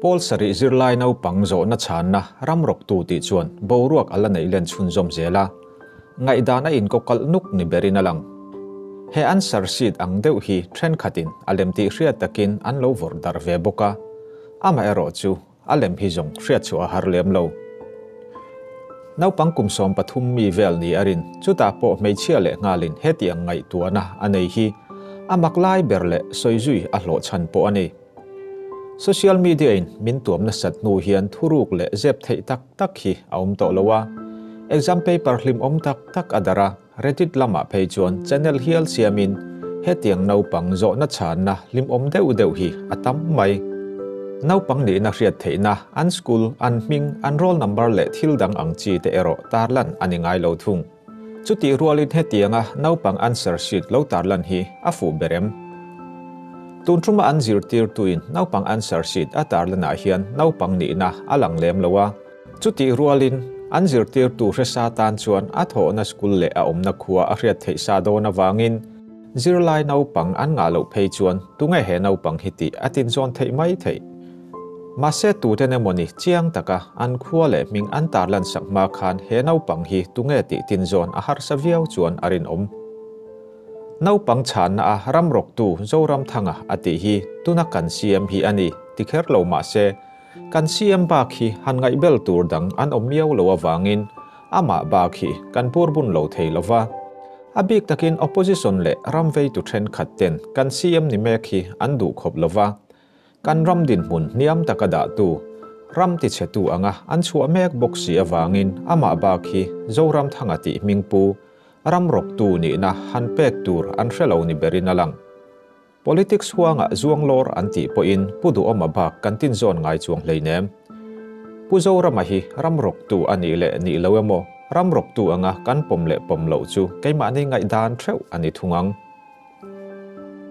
Pawl sarih zirlai naupang zawhna chhanna ram rawktu tih chuan boruak a la neih len chhunzawm zel a, ngaihdan a inkawkalh nuk ni berin a lang. He answer sheet ang deuh hi thenkhatin a lem tih hriat takin an lo vawrh darh ve bawk a, amaherawh chu a lem hi zawng hriat chhuah a har lem lo. Naupang kum 13 mi vel ni a rin, chutah pawh hmeichhia leh nghalin hetiang ngaihtuahna a nei hi a mak lai ber leh sawi zui a hlawh chhan pawh a ni. Social media in min tuam nasat hnu hian thuruk leh zep theih tak tak hi a awm tawh lo a, exam paper hlimawm tak tak a darh a, Reddit lamah phei chuan channel hial siamin hetiang naupang zawhna chhanna hlimawm deuh deuh hi a tam mai. Naupang nihna hriat theihna, an school, an hming, an roll number leh thil dang ang chi te erawh tarlan a ni ngai lo thung. Chutih rualin hetianga naupang answer sheet lo tarlan hi a fuh ber em? Tun thuma an zirtirtuin naupang answer sheet a tarlanah hian naupang nihna a lang lem lo a. Chutih rualin an zirtirtu hresa tan chuan a thawhna school leh a awmna khua a hriat theih sa dawn avangin zirlai naupang an ngah loh phei chuan tunge he naupang hi tih a tinzawn theih mai theih. Mahse tuten emawni chiang taka an khua leh hming an tarlan sak hma khan he naupang hi tunge tih tinzawn a harsa viau chuan a rinawm. Naupang chhanna a ram rawktu Zoramthanga a tih hi tuna kan CM hi a ni ti kher lo mahse kan CM bak hi han ngaihbel tur dang an awm miau lo avangin amah bak hi kan purbun lo thei lova. A bik takin opposition leh ram veitu thenkhat ten kan CM ni mek hi an duh khawp lova. Kan ram dinhmun hniam taka dahtu, ram tichhetu anga an chhuah mek bawk si avangin amah bak hi Zoramthanga tih hming pu, ram rawktu nihna han pek tur an hre lo ni berin a lang. Politics huangah zuanglawr an tih pawhin Pu Duhawma bak kan tinzawn ngai chuang hleinem. Pu Zorama hi ram rawktu a nih leh nih lo emaw, ram rawktu anga kan pawm leh pawm loh chu keimahni ngaihdan theuh a ni thung ang.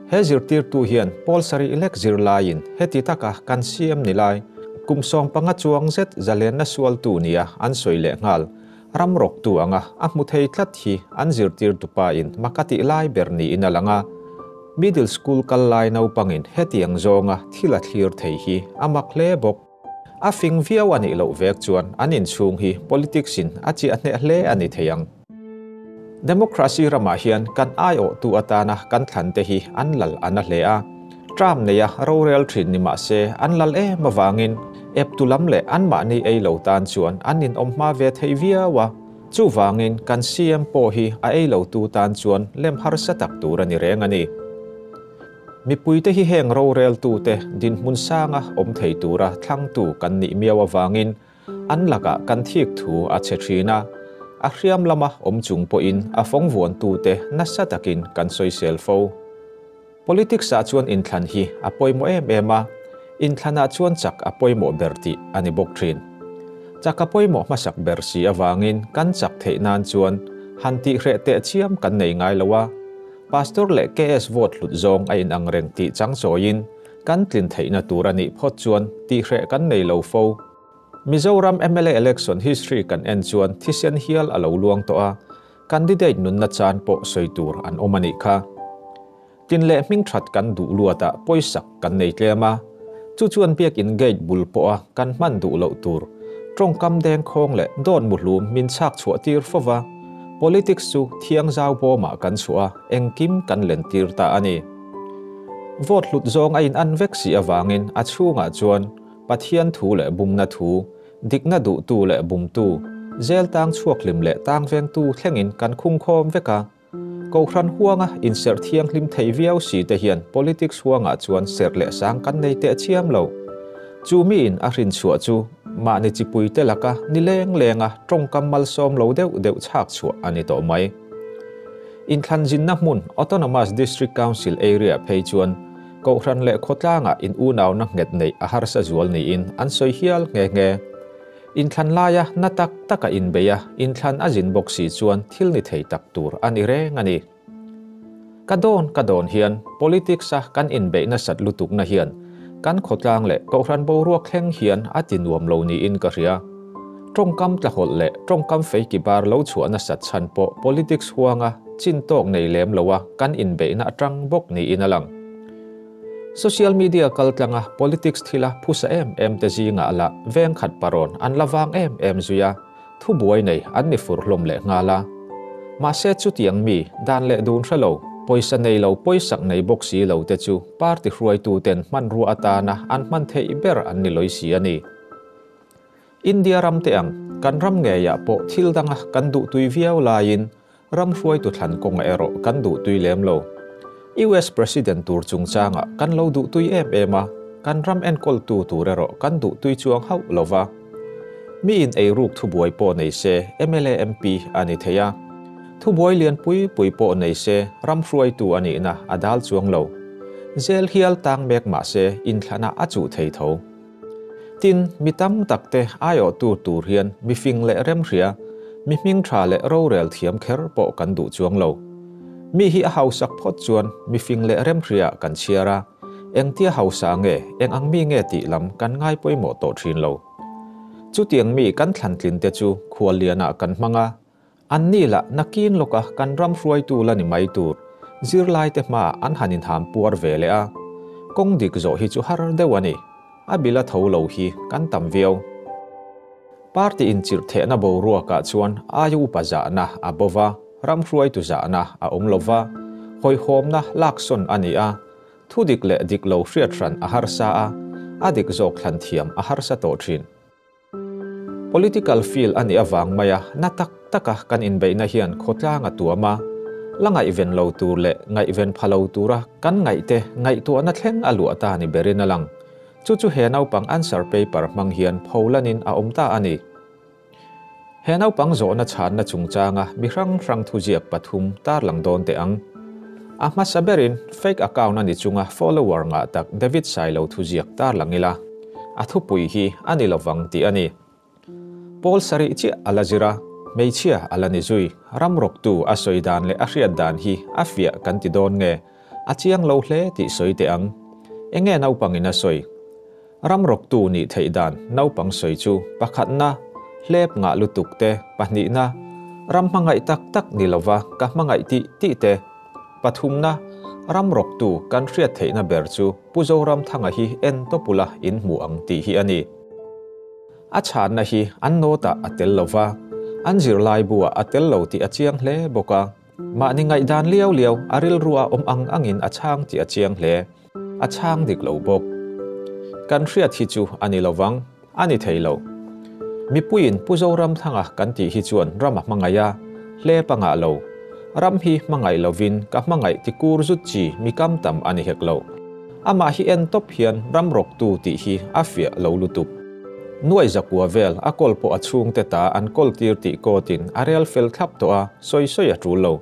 He zirtirtu hian pawl sarih lek zirlaiin heti taka kan CM ni lai, kum 15 chuang zet zalenna sualtu nia an sawi leh nghal, ram rawktu anga a hmu thei tlat hi an zirtirtu pain maka tih lai ber niin a lang a. Middle school kal lai naupangin hetiang zawnga thil a thlir thei hi a mak hle bawk. A fing viau a nih loh vek chuan an inchhung hi politics in a chiah hneh hle a ni thei ang. Democracy ramah hian kan aiawhtu atana kan thlante hi an lal a na hle a. Term neia rorel thin ni mah se an lal em avangin eptu lam leh anmahni ei lo tan chuan an inawm hma ve thei viau a. Chuvangin kan CM pawh hi a ei lotu tan chuan lem harsa tak tur a ni reng a ni. Mipuite hi heng roreltute dinhmun sanga awm thei tura thlangtu kan nih miau avangin An lakah kan thik thu a che thin a, a hriam lama awm chung pawhin a fawng vuantute nasa takin kan sawisel fo. Politics-ah chuan inthlan hi a pawimawh em em a, inthlanah chuan chak a pawimawh ber tih a ni bawk thin. Chak a pawimawh hmasak ber si avangin kan chak theih nan chuan han tihreh teh chiam kan nei ngai lo a, Pastor leh KS vote hlut zawng a inang reng tih chang chawiin kan tlin theihna tur a nih phawt chuan tihreh kan nei lo fo. Mizoram mla election history kan en chuan thisen hial a lo luang tawh a, candidate nunna chan pawh sawi tur an awm a nih kha. Tin leh hming that kan duh luatah pawisak kan nei tlem a, chu chuan biakin gate bul pawha kan hman duh loh tur tawngkam dengkhawng leh dawt muhlum min chhak chhuah tir fo va, politics chu thiang zau bawmah kan chhuah a, engkim kan len tir ta a ni. Vote hlut zawng a in an vek si avangin a chhungah chuan Pathian thu leh bumna thu, dikna duhtu leh bumtu, zel tang chhuakhlim leh tang vengtu thlengin kan khungkhawm vek a. Kohhran huanga inserh thianghlim thei viau si te hian politics huangah chuan serh leh sang kan nei teh chiam lo. Chu miin a hrinchhuah chu mahni chipuite laka ni leng lenga tawngkam malsawm lo deuh deuh chhak chhuah a ni tawh mai. Inthlanzinna hmun Autonomous District Council area phei chuan Kohhran leh khawtlangah in unauna nghet neih a harsa zual niin an sawi hial nghe nghe. Inthlan laia na tak taka inbeih a, inthlan a zin bawk si chuan thil ni thei tak tur a ni reng a ni. Ka dawn ka dawn hian politics-a kan inbeih nasat lutukna hian kan khawtlang leh kohhran boruak thleng hian a ti nuam lo niin ka hria. Tawngkam tlahawlh leh tawngkam feiki bar lo chhuah nasat chhan pawh politics huanga chin tawk nei lem loa kan inbeihna atang bawk niin a lang. Social media kaltlanga politics thila phusa em em te zingah lah veng khat parawn an la vang em em zui a, thubuai nei an ni fur hlawm leh nghal a. Mahse chutiang mi dan leh dun hre lo, pawisa nei lo pawisak nei bawk si lo te chu party hruaitu ten hmanrua atana an hman theih ber an ni lawi si a ni. India ram te ang, kan ram ngeiah pawh thil danga kan duhtui viau laiin ram hruaitu thlan kawnga erawh kan duhtui lem lo. US President tur chungchangah kan lo duhtui em em a, kan ram enkawltu tur erawh kan duhtui chuang hauh lo va. Miin eiruk thubuai pawh nei se mla MP a ni thei a, thubuai lian pui pui pawh nei se ram hruaitu a nihna a dal chuang lo. Zel hial tang mek mah se inthlana a chuh thei tho. Tin, mi tam tak te aiawhtu tur hian mi fing leh remhria, mi hming tha leh rorel thiam kher pawh kan duh chuang lo. Mi hi a hausak phawt chuan mi fing leh remhria kan chhiar a, engtia hausa nge, eng ang mi nge tih lam kan ngai pawimawh tawh thin lo. Chutiang mi kan thlantlin te chu khuallianah kan hmang a, Anni lah nakin lawka kan ram hruaitu la ni mai tur zirlaite hmaah an han inham puar ve leh a, kawng dik zawh hi chu har deuh a ni. A bila tho lo hi kan tam viau. Party inchirh thehna boruakah chuan aia upa zahna a bo va, ram hruaitu zahna a awm lo va, hawihhawmna laksawn a ni a, thu dik leh dik lo hriat hran a harsa a, a dik zawk thlan thiam a harsa tawh thin. Political field a nih avang maia na tak taka kan inbeihna hian khawtlang a tuam a, la ngaihven lo tur leh ngaihven pha lo tura kan ngaihte ngaihtuahna thleng a luah ta ni berin a lang. Chu chu he naupang answer paper hmang hian pholanin a awm ta a ni. He naupang zawhna chhanna chungchanga mi hrang hrang thuziak pathum tarlang dawn teh ang. A hmasa berin fake account a ni chunga follower ngah tak David Sailo thuziak tarlang ila. A thupui hi a ni lovang tih a ni. Pawl sarih chiah a la zir a, hmeichhia a la ni zui. Ram rawktu a sawi dan leh a hriat dan hi a fiah kan ti dawn nge? A chiang lo hle tih sawi teh ang. Enge naupangin a sawi? Ram rawktu nih theih dan naupang sawi chu pakhatna, hlep ngah lutuk te, pahnihna, ram hmangaih tak tak ni lova ka hmangaih tih tih te, Pathumna, ram rawktu kan hriat theihna ber chu Pu Zoramthanga hi en tawpula in hmu ang tih hi a ni. A chhanna hi an note-ah a tel lo va, an zirlaibu-ah a tel lo tih a chiang hle bawk a. Mahni ngaihdan liau liau a rilrua awm ang angin a chhang tih a chiang hle. A chhang dik lo bawk. Kan hriat hi chu a ni lovang, a ni thei lo. Mipuiin Pu Zoramthanga kan tih hi chuan ram a hmangaih a, hlep a ngah lo. Ram hi hmangaih lovin ka hmangaih ti kur zut chi mi kam tam a ni hek lo. Amah hi en tawp hian ram rawktu tih hi a fiah lo lutuk. Nuai zakua vel a kawl pawh a chhungte ta an kawl tir tih kawtin a rel fel thlap tawh a, sawi sawi a tul lo.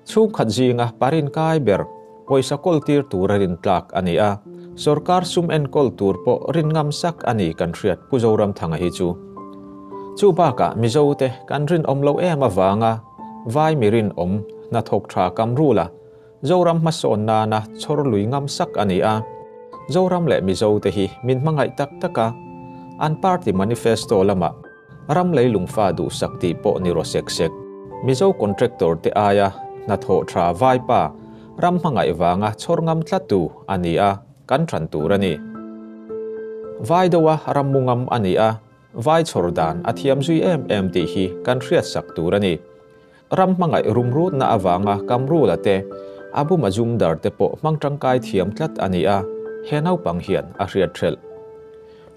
Chhungkhat zinga parin kai ber pawisa kawl tir tura rin tlak a ni a, sorkar sum enkawl tur pawh rin ngam sak a ni kan hriat Pu Zoramthanga hi chu. Chu bakah Mizote kan rinawm lo em avanga vai mi rinawm hnathawk tha kam rula Zoram hmasawn nana chhawr lui ngam sak a ni a. Zoram leh Mizote hi min hmangaih tak tak a, an party manifesto lamah Ram leilungfa duhsak tih pawh ni rawh sek sek. Mizo contractor te aia hnathawh tha vaipa ram hmangaih vanga chhawr ngam tlattu a ni a, kan than tur a ni. Vai deuha ram mu ngam a ni a, vai chhawr dan a thiam zui em em tih hi kan hriatsak tur a ni. Ram hmangaih rumrutna avanga Kamrula te, Abu Majumdar te pawh hmang tangkai thiam tlat a ni a, he naupang hian a hriat thelh.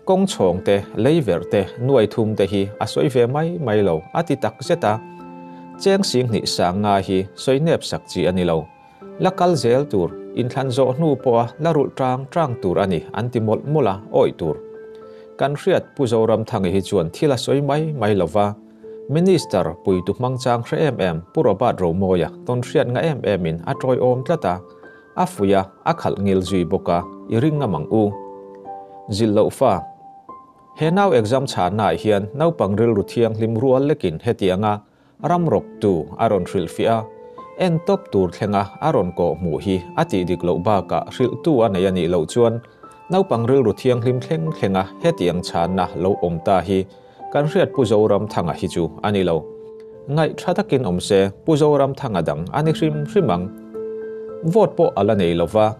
Kawng chhawng te, lei verh te, nuai thum te hi a sawi ve mai mai lo, a ti tak zet a. Cheng sing hnih sang nga hi sawi nep sak chi a ni lo. La kal zel tur, inthlan zawh hnu pawha la rulh tang tang tur a ni an ti mawlh mawlh a, awih tur. Kan hriat Pu Zoramthangi hi chuan thil a sawi mai mai lo va, Minister puitu hmangchang hre em em Pu Robert Romawia tawn hriat nga em emin a tawiawm tlat a, a fuih a, a khalh ngil zui bawk a, i ring ngam ang u. Zilh loh fa. He nau exam chhannaah hian naupang rilru thianghlim rual lekin hetianga ram rawktu a rawn hrilhfiah a, en tawp tur thlenga a rawn kawh hmuh hi a tih dik loh bakah hrilhtu a nei a nih loh chuan naupang rilru thianghlim thleng thlenga hetiang chhanna lo awm ta hi Kan hriat Pu Zoramthanga hi chu a ni lo. Ngaih tha takin awm se Pu Zoramthanga dang a ni hrim hrim ang. Vote pawh a la nei lo va.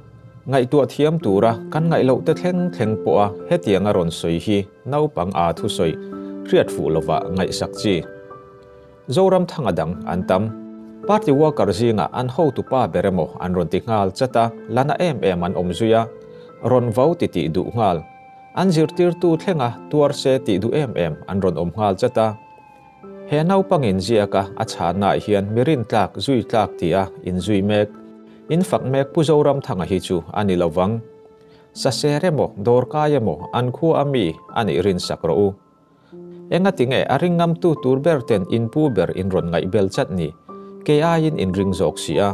Ngaihtuah thiam tura kan ngaih loh te thleng thleng pawha hetianga rawn sawi hi naupang aa thusawi hriat fuh lova ngaihsak chi. Zoramthanga dang an tam. Party worker zingah an hotupa ber emaw an rawn ti nghal chat a, la na em em an awm zui a, rawn vau titih duh nghal. An zirtirtu thlenga tuar se tih duh em em an rawn awm nghal chat a. He naupang inziaka a chhannaah hian mi rintlak zui tlak tia inzui mek, infak mek Pu Zoramthanga hi chu a ni lo vang. Saser emaw dawrkai emaw an khua a mi a nih rinsak rawh u. Engatinge a ring ngamtu tur ber ten in pu ber in rawn ngaih bel chat ni? Kei aiin in ring zawk si a.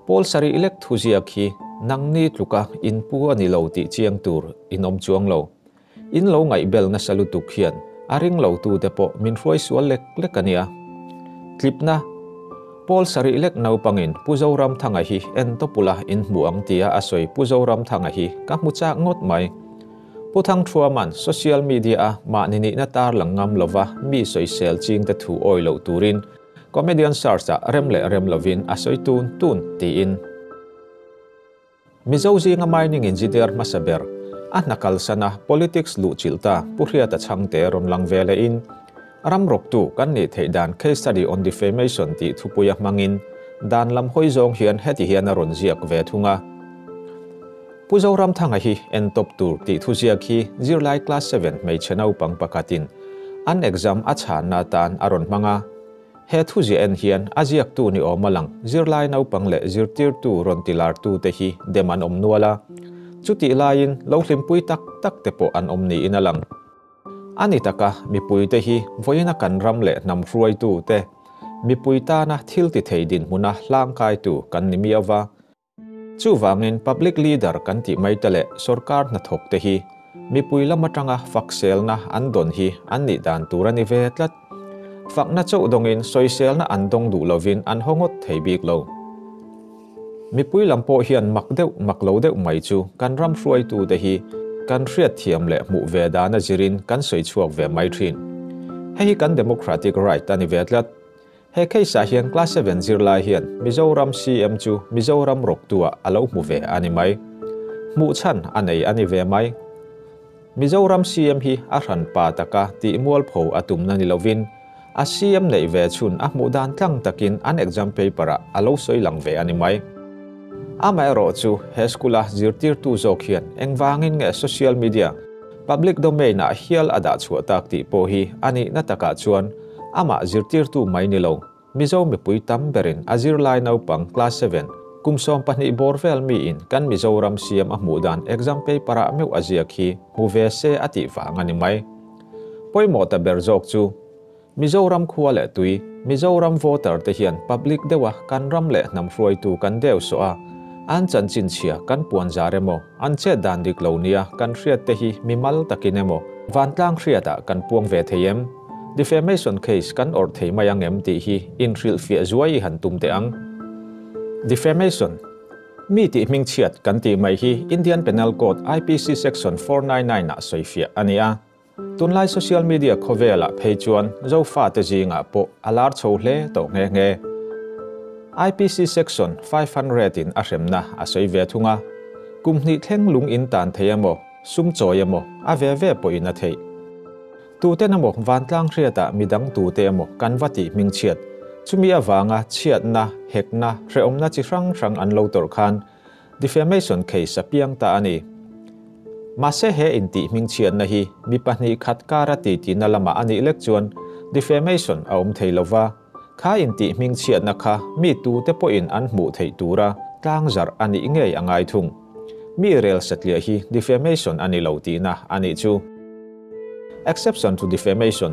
Pawl sarih lek thuziak hi nangni tluka in pu a ni lo tih chiang tur in awm chuang lo. In lo ngaih bel nasa lutuk hian a ring lo tute pawh min hruai sual lek lek a nia. Tlipna, Pawl sarih lek naupangin Pu Zoramthanga hi en tawpula in hmu ang tia a sawi Pu Zoramthanga hi ka hmu chak ngawt mai. Pu Thangthuaman social media-a mahni nihna tarlang ngam lova mi sawisel chingte thu awi loh turin comedian search-ah rem leh rem lovin a sawi tun tun tiin Mizo zinga mining engineer hmasa ber a hna kalsana politics luhchilh ta Pu Hriata Chhangte rawn lang ve lehin ram rawktu kan nih theih dan case study on defamation tih thupuia hmangin dan lam hawi zawng hian heti hian a rawn ziak ve thung a. Pu Zoramthanga hi en tawp tur tih thuziak hi zirlai class seven hmeichhe naupang pakhatin an exam a chhanna atan a rawn hmang a. He thuziah en hian a ziaktu ni awm a lang zirlai naupang leh zirtirtu rawn tilartute hi dem an awm nual a. Chutih laiin lo hlimpui tak tak te pawh an awm niin a lang. A ni taka mipuite hi vawiina kan ram leh hnam hruaitute mipui tana thil ti thei dinhmuna hlangkaitu kan ni miau va. Chuvangin public leader kan tih mai te leh sorkar hnathawk te hi mipui lam atanga fakselna an dawn hi an nih dan tur a ni ve tlat. Fakna chauh dawngin sawiselna an dawng duh lovin an haw ngawt thei bik lo. Mipui lam pawh hian mak deuh mak lo deuh mai chu kan ram hruaitute hi kan hriatthiam leh hmuh ve dan a zirin kan sawi chhuak ve mai thin. Hei hi kan democratic right a ni ve tlat. He case ah hian class seven zirlai hian Mizoram CM chu Mizoram rawktu ah a lo hmu ve a ni mai. Hmuh chhan a nei a ni ve mai. Mizoram CM hi a hran pa taka tih mualpho a tumna ni lovin a CM neih ve chhun a hmuh dan tlang takin an exam paper ah a lo sawi lang ve a ni mai. Amaherawh chu he school a zirtirtu zawk hian engvangin nge social media public domain ah hial a dah chhuah tak tih pawh hi a nihna takah chuan Amah zirtirtu mai ni lo, Mizo mipui tam berin a zirlai naupang class seven, kum 12 bawr vel miin kan Mizoram siam a hmuh dan exam paper ah meuh a ziak hi hmu ve se a tih vang a ni mai. Pawimawh ta ber zawk chu, Mizoram khua leh tui, Mizoram voter te hian public deuha kan ram leh hnam hruaitu kan deu sawh a, an chanchin chhia kan puan zar emaw, an chet dan dik lo nia kan hriat te hi mimal takin emaw, vantlang hriatah kan puang ve thei em? Defamation case kan awrh thei mai ang em tih hi inhrilhfiah zuai i han tum teh ang. Defamation, Mi tih hmingchhiat kan tih mai hi Indian Penal Code IPC Section 499 ah sawifiah a ni a. Tunlai social media khawvelah phei chuan Zofate zingah pawh a lar chho hle tawh nghe nghe. IPC Section 500 in a hremna a sawi ve thung a. Kum hnih thleng lung in tan thei emaw, sum chawi emaw, a ve ve pawhin a theih. Tuten emaw vantlang hriatah midang tute emaw kan va tih hmingchhiat, chumi avanga chhiatna, hekna, hrehawmna chi hrang hrang an lo tawrh khan defamation case a piang ta a ni. Mahse he intih hmingchhiatna hi mi pahnih khat kara tihtina lamah a nih lek chuan defamation a awm thei lova, kha intih hmingchhiatna kha mi tute pawhin an hmuh theih tura tlangzarh a nih ngei a ngai thung. Mi rel satliah hi defamation a ni lo tihna a nih chu. Exception to defamation,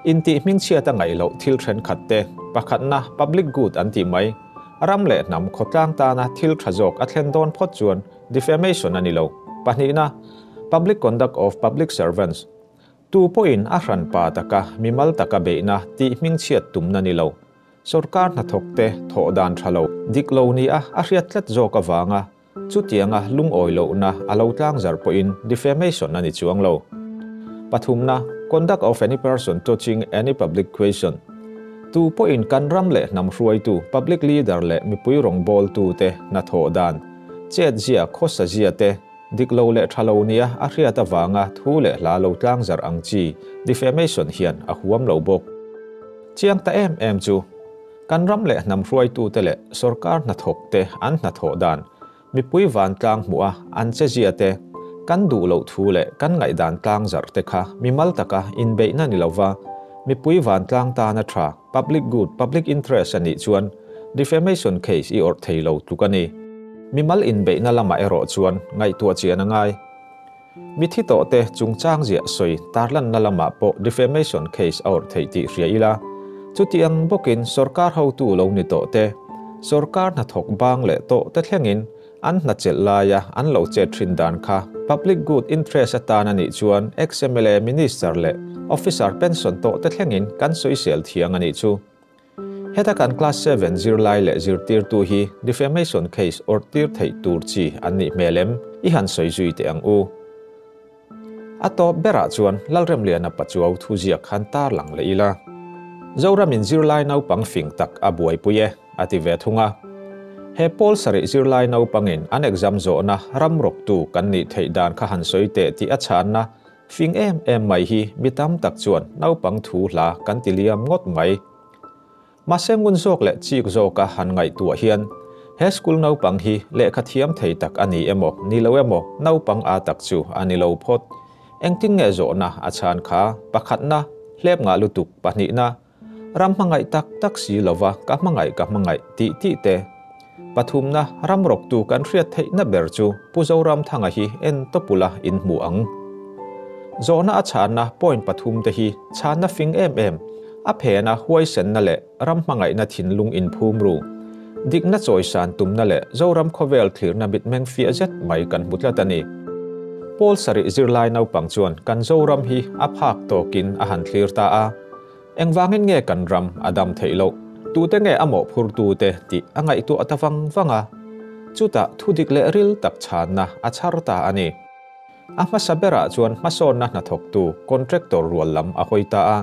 Intih hmingchhiat a ngaih loh thil thenkhat te, pakhatna public good an tih mai, ram leh hnam khawtlang tana thil tha zawk a thlen dawn phawt chuan defamation a ni lo. Pahnihna, Public conduct of public servants, Tu pawhin a hranpa taka mimal taka beihna tih hmingchhiat tumna ni lo. Sorkar hnathawkte thawh dan tha lo, dik lo nia a hriat tlat zawk avanga Chutianga lungawi lohna a lo tlangzar pawhin defamation a ni chuang lo. Pathumna, Conduct of any person touching any public question. Tu pawhin kan ram leh hnam hruaitu, public leader leh mipui rawngbawltute hnathawh dan, Chetzia, khawsazia te dik lo leh tha lo nia a hriat avanga thu leh hla lo tlangzarh ang chi defamation hian a huam lo bawk. Chiang ta em em chu, kan ram leh hnam hruaitute leh sorkar hnathawkte an hnathawh dan, mipui vantlang hmuh a an chezia te, kan duh loh thu leh kan ngaihdan tlangzarh te kha mimal taka inbeihna ni lova mipui vantlang tana tha, public good, public interest, a nih chuan defamation case i awrh thei lo tluk a ni. Mimal inbeihna lamah erawh chuan ngaihtuah chian a ngai. Mithi tawhte chungchang ziah sawi tarlanna lamah pawh defamation case a awrh theih tih hria ila, chuti ang bawkin sorkar hotu lo ni tawhte, sorkar hnathawk bang leh tawhte thlengin an hna chelh laia an lo chet thin dan kha public good interest atan a nih chuan ex-MLA, Minister leh Officer pension tawhte thlengin kan sawisel thiang a nih chu. Heta kan class seven zirlai leh zirtirtu hi defamation case awrh tir theih tur chi an nih hmel em? I han sawi zui teh ang u. A tawp berah chuan Lalremliana Pachuau thuziak han tar lang leh ila. Zoramin zirlai naupang fing tak a buaipui e, a ti ve thung a. He pawl sarih zirlai naupangin an exam zawhna ram rawktu kan nih theih dan kha han sawi teh tih a chhanna Fing em em mai hi mi tam tak chuan naupang thu hla kan ti liam ngawt mai. Mahse ngun zawk leh chik zawka han ngaihtuah hian he school naupang hi lehkha thiam thei tak a ni emaw ni lo emaw naupang a tak chu a ni lo phawt. Engtin nge zawhna a chhan kha pakhatna, hlep ngah lutuk pahnihna, Ram hmangaih tak tak si lova ka hmangaih ka hmangaih tih tih te. Pathumna ram rawktu kan hriat theihna ber chu Pu Zoramthanga hi en tawpula in hmu ang. Zawhna a chhanna point pathum te hi chhanna fing em em, a phena huaisenna leh ram hmangaihna thinlung inphum ru. Dikna chawisan tumna leh Zoram khawvel thlirna mitmeng fiah zet mai kan hmu tlat a ni. Pawl sarih zirlai naupang chuan kan Zoram hi a phak tawkin a han thlir ta a. Engvangin nge kan ram a dam theih loh? Tute nge a mawhphurtute tih a ngaihtuah ta vang vang a. Chutah thudik leh ril tak chhanna a chhar ta a ni. A hmasa berah chuan hmasawnna hnathawktu contractor rual lam a hawi ta a.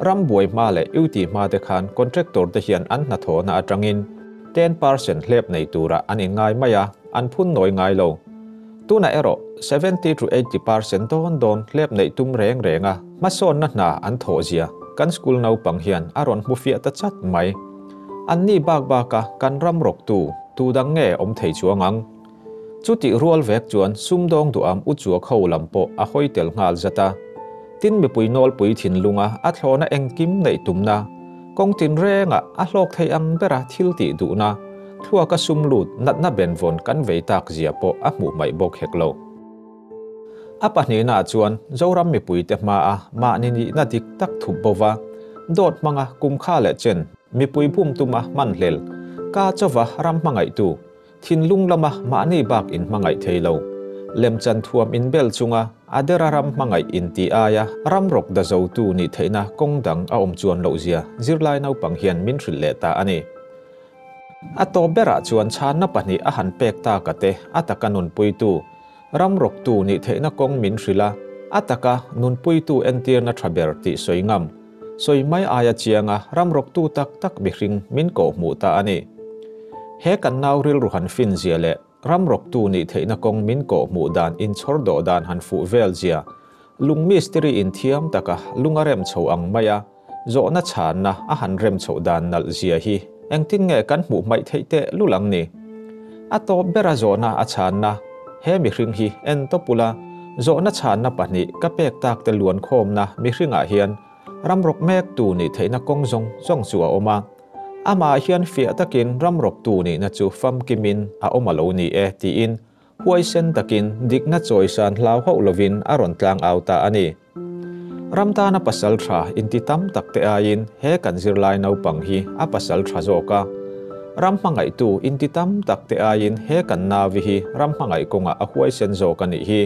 Ram buai hma leh UT hma te khan contractor te hian an hnathawhna atangin 10% hlep nei turah an inngai mai a, an phun nawi ngai lo. Tunah erawh 70 to 80% dawn dawn hlep neih tum reng reng a hmasawnna hna an thawh zia kan school naupang hian a rawn hmu fiah ta chat mai. Anni bak baka kan ram rawktu tu dang nge awm thei chuang ang? Chutih rual vek chuan sumdawng duham u chuak ho lam pawh a hawi tel nghal zat a. Tin mipui nawlpui thinlunga a thlawhna engkim neih tumna, kawng tinrengah a hlawk thei ang bera thil tih duhna, thluaka sum lut natna benvawn kan vei tak zia pawh a hmuh hmaih bawk hek lo. A pahnihnaah chuan Zoram mipuite hmaa mahni nihna dik tak thup bova, dawt hmanga kumkha leh chen mipui bum tuma hmanhlel, ka chauva ram hmangaihtu, Thinlung lama mahni bak in hmangaih thei lo. Lemchan thuam in bel chunga a dera ram hmangaih in tih aia ram rawk da zotu nih theihna kawng dang a awm chuan loh zia zirlai naupang hian min hrilh leh ta a ni. A tawp berah chuan chhanna pahnih a han pek taka te a taka nunpuitu, ram rawktu nih theihna kawng min hrilh a, a taka nunpuitu entirna tha ber tih sawi ngam, sawi mai aia chianga ram rawktu tak tak mihring min kawhhmuh ta a ni. He kan nau rilru han fin zia leh ram rawktu nih theihna kawng min kawhhmuh dan inchhawr dawh dan han fuh vel zia, lung mistiri inthiam taka lung a rem chho ang maia zawhna chhanna a han rem chhoh dan nalh zia hi engtin nge kan hmuh hmaih theih teh lul ang ni? A tawp bera zawhna a chhanna he mihring hi en tawp ula, zawhna chhanna pahnih ka pek tak te luan khawmna mihringah hian ram rawk mek tu nih theihna kawng zawng zawng chu a awm a. Amah hian fiah takin ram rawktu nihna chu famkimin a awm a lo ni e tiin huaisen takin dikna chawisan hlau hauh lovin a rawn tlang au ta a ni. Ram tana pasal tha inti tam tak te aiin he kan zirlai naupang hi a pasal tha zawk a. Ram hmangaihtu inti tam tak te aiin he kan nauvi hi ram hmangaih kawngah a huaisen zawk a nih hi.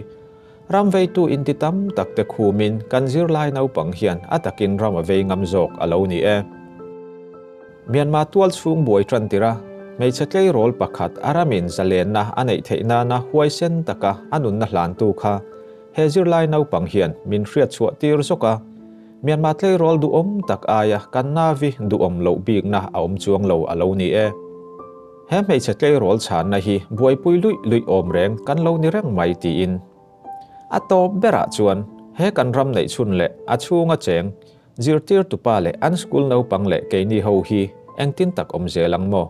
Ram veitu inti tam tak te khumin kan zirlai naupang hian a takin ram a vei ngam zawk a lo ni e. Myanmar tual chhung buai tan tir a, hmeichhe tleirawl pakhat a ramin zalenna a neih theih nana huaisen taka a nunna hlantu kha he zirlai naupang hian min hriat chhuah tir zawk a. Myanmar tleirawl duhawm tak aia kan navi duhawm loh bikna a awm chuang lo a lo ni e. He hmeichhe tleirawl chhanna hi buaipui luih luih awm reng kan lo ni reng mai tiin. A tawp berah chuan he kan ram neih chhun leh a chhunga cheng zirtirtupa leh an school naupang leh keini ho hi engtin tak awm zel ang maw?